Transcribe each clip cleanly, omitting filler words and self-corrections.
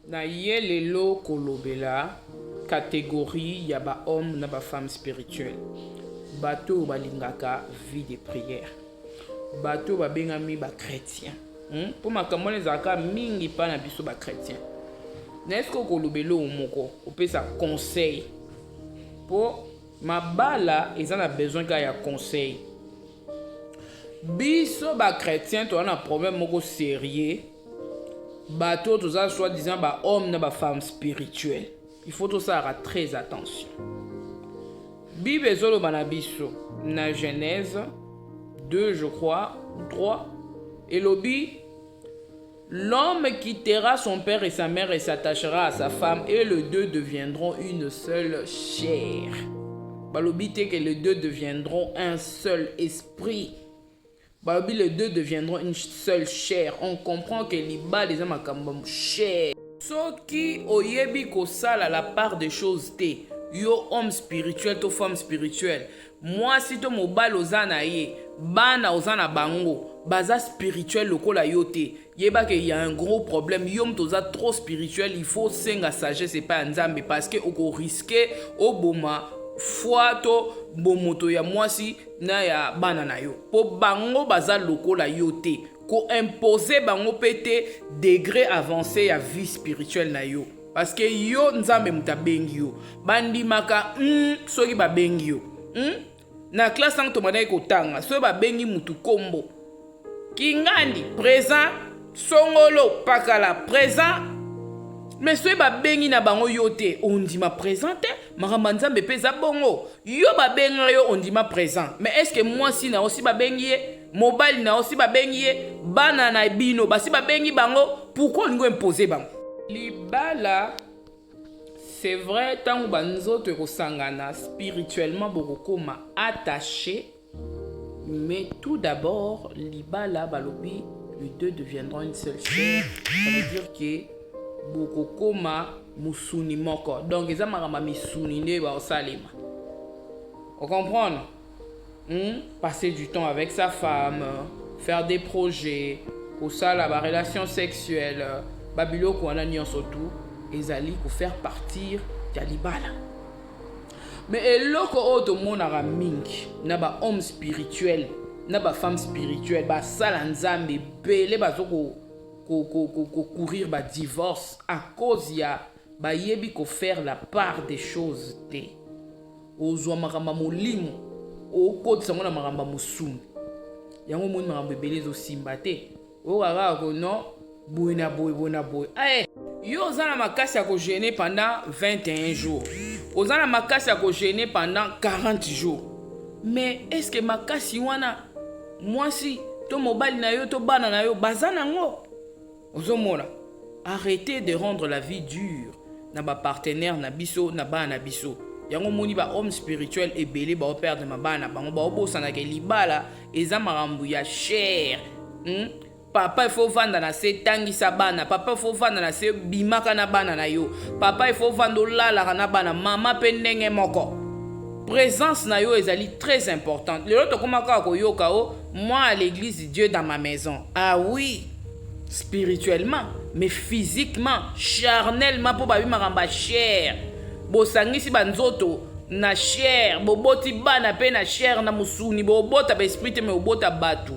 Naye lelo kolobela categorie ya ba hommes na ba femmes spirituelles. Bato oyo balingaka vie de prière. Bato oyo babengami ba chretiens. Mpo makambo wana ezalaka mingi mpa na biso ba chretiens. Na eske okoloba eloko moko opesa conseil mpo mabala eza na besoin kaka ya conseil. Biso ba chretiens toza na problème moko sérieux. Bato oyo toza soit disant ba hommes na ba femmes spirituelles, il faut tosalaka très attention. Bible ezoloba na biso na Genèse 2, je crois, 3, elobi: "L'homme quittera son père et sa mère et s'attachera à sa femme, et les deux deviendront une seule chair." Balobi te que les deux deviendront un seul esprit. Balobi les deux deviendront une seule chair. On comprend que libala eza makambo chair. Soki oyebi kosala la part des choses te, yo homme spirituel to femme spirituelle, mwasi to mobali oza na ye, bana oza na bango baza spirituel lokola yo te, yeba ke y a un gros problème. Yo moto oza trop spirituel, il faut senga sagesse epai ya Nzambe, parce que okorisquer oboma foi to bomoto ya mwasi na ya bana na yo, mpo bango baza lokola yo te. Koimposer bango mpe te degré avancé ya vie spirituelle na yo, parce que yo, Nzambe moto abengi yo. Bandimaka soki babengi yo Na classe, ntango tobandaki kotanga, soki babengi mutu kombo kingandi, présent, songolo pakala, présent. Mais soki babengi na bango yo te, ondima présent te. Makambo ya Nzambe mpe eza bongo. Yo babenga yo, ondima présent, mais est ce que mwasi na yo si babengi ye, mobali na yo si babengi ye, bana na bino basi babengi bango? Pourquoi olingi oimposer bango libala? C'est vrai, ntango banzoto ekosangana spirituellement, bokokóma attaché. Mais tout d'abord, libala, balobi les deux deviendront une seule chair, ça veut dire que bokokóma mosuni moko. Donc eza makambo ya misuni nde baosalema, ocomprendre? Passer du temps avec sa femme, faire des projets, kosala barelation sexuelle, babiloko wana nyonso tu ezali kofaire partir ya libala. Mais eloko oyo tomonaka mingi na bahomme spirituel na bafemme spirituelle, basala Nzambe ebele bazo kocourir badivorce à cause ya bayebi kofaire la part des choses te. Ozwa makambo ya molimo, okotisa yango na makambo ya mosuni. Yango omoni makambo ebele ezosimba te. Oyoka kaka kono boye na boye, boye na boye. Aye, yo oza na makasi ya kojeûner pendant 21 jours, oza na makasi ya kojeûner pendant 40 jours, mais est ce que makasi wana mwasi to mobali na yo to bana na yo baza nango? Ozomona, arrêtez de rendre la vie dure na bapartenaire na biso, na bana na biso. Yango omoni bahomme spirituel ebele baoperdre mabala na bango, baobosanaka libala eza makambo ya chair, Papa, il faut vanda na se, tangisa bana. Papa, il faut vanda na se, bimaka na bana na yo. Papa, il faut vanda, olalaka na bana. Mama mpe ndenge moko, présence na yo ezali très importante. Lelo tokóma kaka koyoka o moi à l'église, Dieu dans ma maison. Ah oui, spirituellement, mais physiquement, charnellement, mpo babi makambo ya chair, bosangisi banzoto na chair, boboti bana mpe na chair, na mosuni. Bobota baesprit te, mais obota bato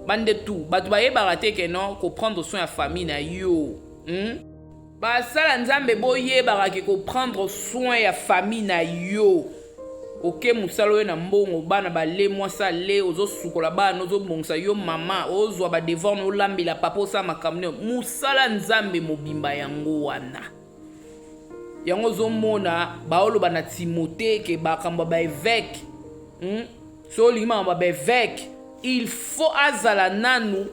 bande tu. Bato bayebaka te ke non, koprendre soin ya famille na yo, Basala Nzambe, boyebaka ke koprendre soin ya famille na yo, oke mosala oyo na mbongo, bana bale, mwasi ale, ozosukola bana, ozobongisa yo mama, ozwa badevoir na olambela papa, osala makambo nio, mosala Nzambe mobimba yango wana. Yango ozomona baoloba na Timote ke makambo ya baévêque, So olingi makambo ya baévêque, il faut azala nanu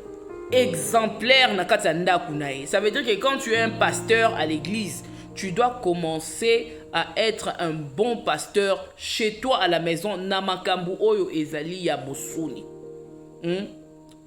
exemplaire na kati ya ndako na ye. Ça veut dire que quand tu es un pasteur à l'église, tu dois commencer à être un bon pasteur chez toi à la maison, na makambo oyo ezali ya mosuni,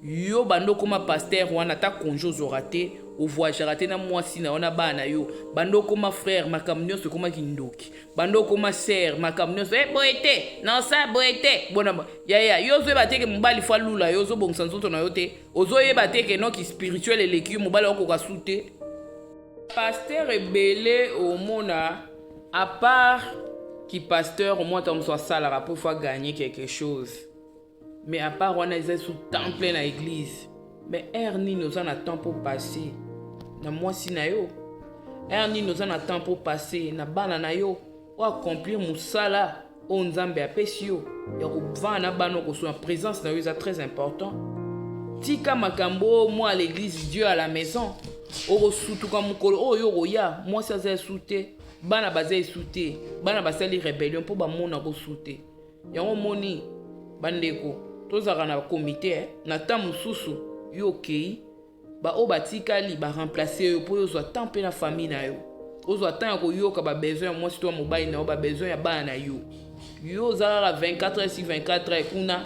Yo bando okóma pasteur wana, ata congé ozwaka te, ovoyageaka te na mwasi na yo na bana na yo. Bando okóma frère, makambo nyonso ekomaki ndoki. Bando okóma sœur, makambo nyonso e boye te, naosala boye te. Bona yaya, yo ozoyeba te ke mobali faut alula yo, ozobongisa nzoto na yo te. Ozoyeba te ke noki spirituel eleki yo, mobali akokoka su te. Pasteur ebele omona, à part ki pasteur, omona ntango mosusu asalaka mpo faut gagner quelque chose, mais à part wana eza su temps plein na église. Mais heure nini oza na temps mpo passer na mwasi na yo? Heure nini oza na temps mpo passer na bana na yo, o accomplir mosala oyo Nzambe apesi yo ya kovanda na bana, okosunga? Présence na yo eza très important. Tika makambo oyo, moi à l'église, Dieu à la maison. Okosutuka mokolo oyo okoya, mwasi aza esu te, bana baza esu te, bana basali rébellion mpo bamonaka osu te. Yango omoni, bandeko, tozalaka na komite na temps mosusu. Yo okei, baoyo batikali baremplace yo mpo ozwa temps mpe na famille na yo, ozwa temps ya koyoka babesoin ya mwasi to ya mobali na yo, babesoin ya bana na yo. Yo oza kaka 24 heures sur 24 heures kuna.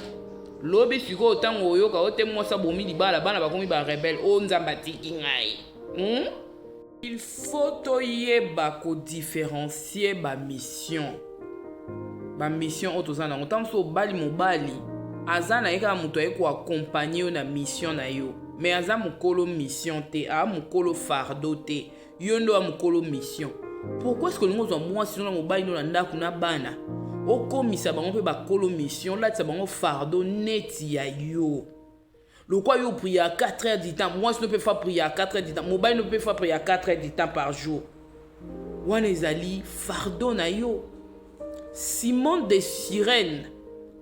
Lobi sikoyo, ntango oyoka o te mwasi abomi libala, bana bakomi barebelles, o Nzambe atiki ngai, Il faut toyeba kodifférencier bamission, bamission oyo toza nango. Ntango mosusu obali, mobali aza na ye kaka moto aye koaccompagner yo na mission na yo, mais aza mokolo mission te, aa mokolo fardeau te. Yo nde oya mokolo mission. Pourquoi est ce que olingi ozwa mwasi no na mobali no na ndako na bana, okomisa bango mpe bakolo mission, olatisa bango fardeau neti ya yo? Lokwa yo prier à 4 heures du temps, mwasi no mpe faut prier à 4 heures du temps, mobali no mpe faut prier à 4 heures du temps par jour. Wana ezali fardeau na yo. Simon de Cyrène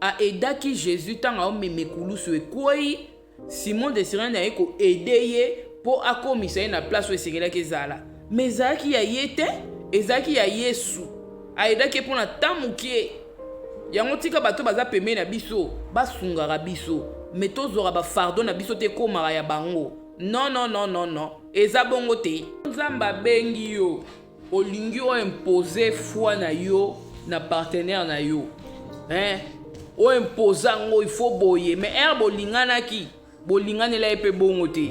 aaidaki Jésus ntango aomema ekulusu, ekwei. Simon de Cyrène aye koaider ye mpo akomisa ye na place oyo esengelaki ezala, mais ezalaki ya ye te, ezalaki ya Yesu. Aaidaki ye mpona temps moke. Yango tika bato baza pembeni na biso basungaka biso, mais tozwaka bafardeau na biso te, ekomaka ya bango. Non, non, non, non, non, eza bongo te. Nzambe abengi yo, olingi oimpose foi na yo na partenaire na yo, hein? Oimpose yango, il faut boye. Mais heure bolinganaki, bolinganela ye mpe bongo te.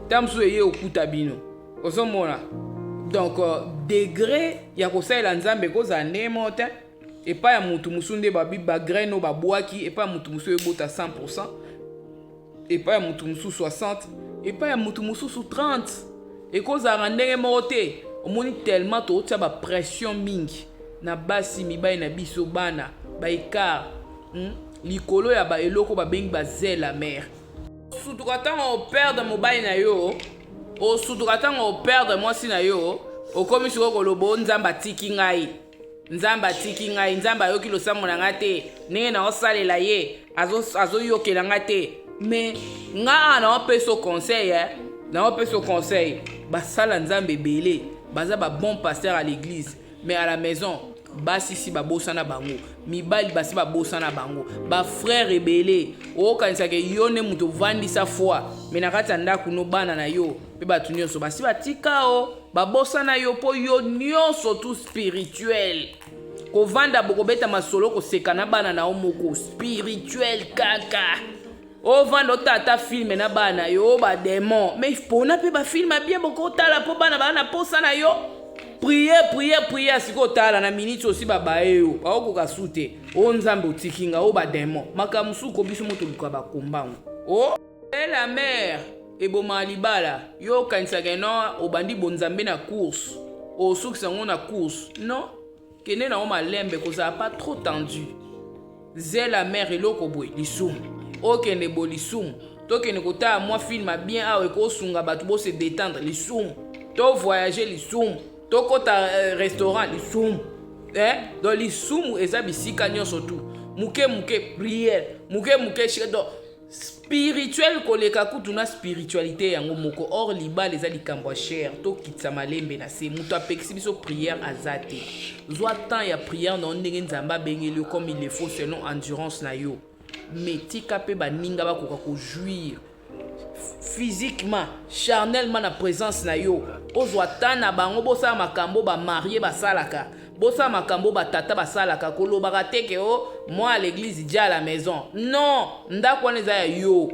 Ta mosusu eye okuta bino, ozomona. Donc degré ya kosalela Nzambe ekozala ndenge moko te epai ya motu mosusu. Nde babi bagraine oyo babwaki epai ya motu mosusu ebota 100, epai ya motu mosusu 60, epai ya motu mosusu 30. Ekozalaka ndenge moko te. Omoni, tellement totia bapression mingi na basi, mibali na biso, bana baécart, Likolo ya baeloko babengi bazèle amer. Osutuka ntango operdre mobali na yo, osutuka ntango operdre mwasi na yo. Okomi sikoyo koloba o Nzambe atiki ngai, Nzambe atiki ngai, Nzambe ayoki losambo na ngai te, ndenge naosalela ye azoyokela ngai te. Mais nga awa naopesa conseil, eh? Naopesa conseil. Basala Nzambe ebele baza babon pasteur à l'église, mais à la maison basi si babosana bango, mibali basi babosana bango, bafrère ebele. Okokanisaka yo nde moto ovandisa foi, mais na kati ya ndako no, bana na yo mpe bato nyonso basi batika o babosana yo, mpo yo nyonso tout spirituel. Kovanda, bokobeta masolo, koseka na bana na yo moko, spirituel kaka. Ovanda, otala ata film na bana yo, badémon. Mais mpona mpe bafilm bien bokotala mpo bana baa na posa na yo. Prière, prière, prière. Sikoyo otala na miniti osi babaye yo, baokoka su te. O Nzambe otiki nga, o badémon. Makambo mosusu ko biso mo toluka bakombango. O la mare ebomaka libala. Yo okanisaka no obandi bonzambe na course, osukisa yango na course. Non, kende nango malembe, kozala pas trop tendu. Zèle amer, eloko boye lisumu, okende boye lisumu. Tokende kotala mwa film bien awa, ekosunga bato bose détendre, lisumu. Tovoyage, lisumu. Tokɔta restaurant, lisumu, eh? Donc lisumu eza bisika nyonso tu. Moke moke prière, moke moke, donc spirituel koleka kutu na spiritualité yango moko. Or libala eza likambo ya cher. Tokitisa malembe na se. Moto apekisi biso prière aza te. Zwa temps ya prière na yo ndenge Nzambe abengeli yo, comme il le faut, selon endurance na yo. Mais tika mpe baninga bakoka kojouir physiquement, charnellement na présence na yo. Ozwa temps na bango, bosala makambo bamariés basalaka, bosala makambo batata basalaka. Kolobaka te ke o moi à l'église, Dieu à la maison. Non, ndako wana eza ya yo.